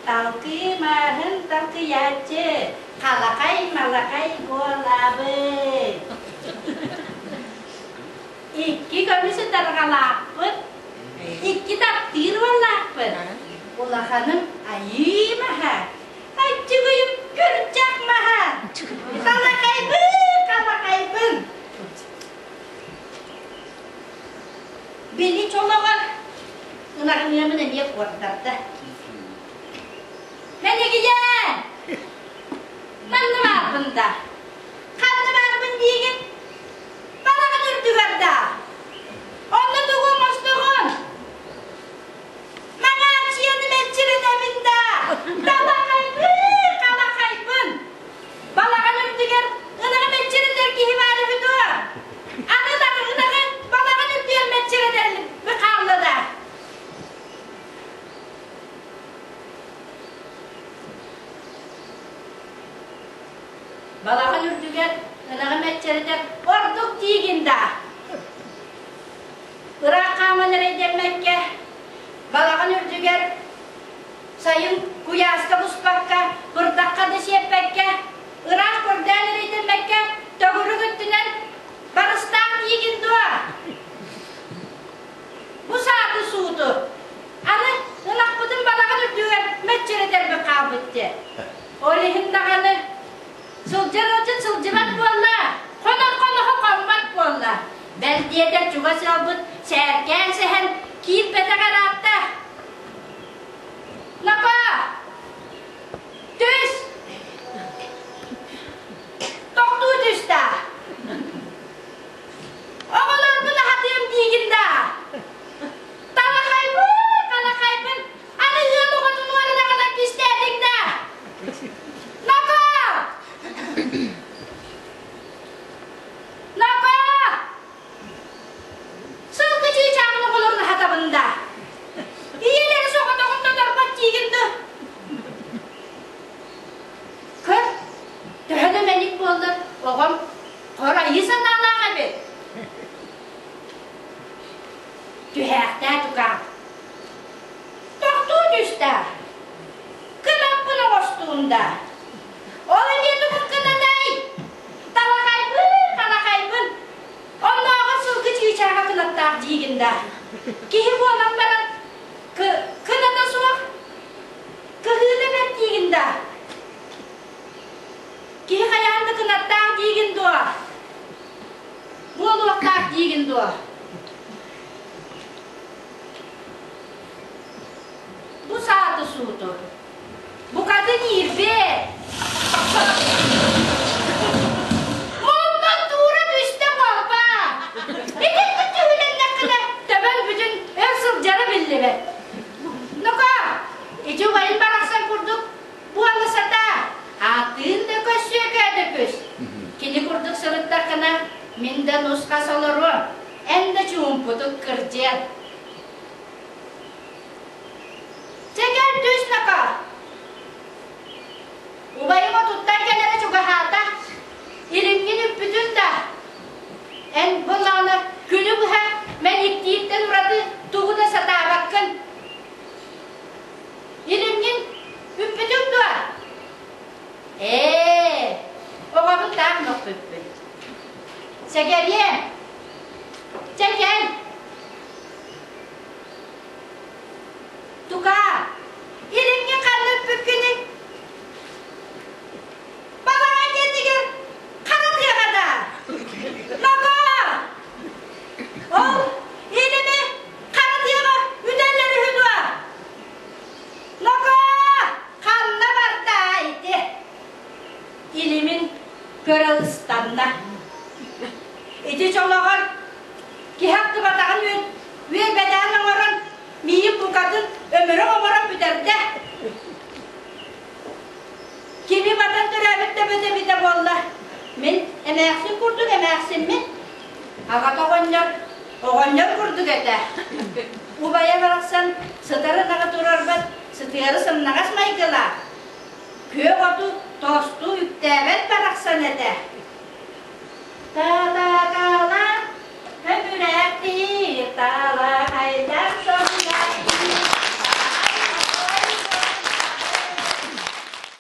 Талкыы мааһын талкыйааччы, халахай-малахай буолабыт. Икки көмүс ытарҕалаахпыт, икки таптыыр уоллаахпыт. Улаханым айыы маһа, аччыгыйым күрдьэх маһа. Халахайбын, халахайбын. Били чолоҕор ынаҕыныамын эмиэ куордарда. Мэнигийээн! Манна баарбын да? Ханна баарбын диигин? Балаҕан үрдүгэр да? Онно тугу оҥостоҕун? Маҥааччыйаны мэччирэтэбин да? Талахайбын, халахайбын! Балаҕан үрдүгэр ынаҕы мэччирэтэр киһи баар үһү дуо? Аны ынаҕы балаҕан үрдүгэр мэччирэтэр хаалла да? Балаҕан үрдүгэр ынаҕы мэччирэтэр ордук диигин даа? Ыраах хааман эрэйдэммэккэ, балаҕан үрдүгэр сайын куйааска буспакка, бырдахха да сиэппэккэ, ыраах көрдөөн эрэйдэммэккэ, төгүрүк өттүнэн барыстаах диигин дуо? Бу сааты сууту аны ынахпытын балаҕан үрдүгэр мэччирэтэрбит хаалбыт дии. Ол иһин даҕаны сылдьар ыалдьыт сылдьыбат буолла, хонор хоноһо хоммот буолла. Бэл диэтэр чугас ыалбыт сээркээн сэһэн киирбэтэх ыраатта. Напаа! Түс! Тохтуу түс даа! Оҕолорбун аһатыам диигин даа! Талахайбын, талахайбын, аны ыал оҕотун уоран аҕалан кистээтиҥ даа! Напаа! Напаа! Сылгы чыычааҕын оҕолорун аһатабын даа! Ийэлэри соҕотоҕун тоторбот диигин дуу? Көр, төһө да мэник буоллар, оҕом хор айыы санаалаах эбит. Түһээхтээ тукаам. Тохтуу түстэ. Кынаппын оҕостуун да. Ол эмиэ тугун кынатай? Талахайбын, талахайбын. Оннооҕор сылгы чыычааҕа кынаттаах диигин да. Киһи буолан баран кыната суох кыһыыта бэрт диигин да. Киһи хайаан да кынаттаах диигин дуо? Буолуохтаах диигин дуо? Бу сааты сууту Букатын иирбэт! Муннун туура түстэ буолба! Итинник түһүлэннэххинэ төбөҥ бүтүн өр сылдьара биллибэт. Ну-ка, ити убайым барахсан курдук буола сатаа. Ааттыын да көссүөкээ да көс. Кини курдук сырыттаххына, мин да нус-хас олоруом, эн да чуумпутук кырдьыан. Чэ кэл түс нака! Убайым отуттан кэлэрэ чугаһаата. Илимҥин үппүтүн да. Эн былаана күнү быһа мэниктииртэн ураты тугу да сатаабаккын. Илимҥин үппүтүҥ дуо? Ээ, оҕобун таах мөхпүппүн. Сэгэриэ, чэ кэл. Тукаа, илимҥин ханна үппүккүнүй? Балаҕан дьиэтигэр хара тыаҕа да? Нокоо! Ол илими хара тыаҕа үтэллэр үһү дуо? Нокоо! Ханна барда ити? Илимин көрө ыстанна. Ити чолоҕор киһи ахтыбатаҕын үөрбэтэҕин оҥорон, миигин букатын өмүрү оҥорон бүтэрдэ. Кими батан төрөөбүт төбөтө эбитэ буолла. Мин эмээхсин курдук эмээхсиммин. Аҕата оҕонньор, оҕонньор курдук этэ. Убайа барахсан сытар ынаҕы турарбат, сытыары сымнаҕас майгылаах. Күөх оту тосту үктээбэт барахсан этэ. Та-та-та-ла, көмүрэхтиир та.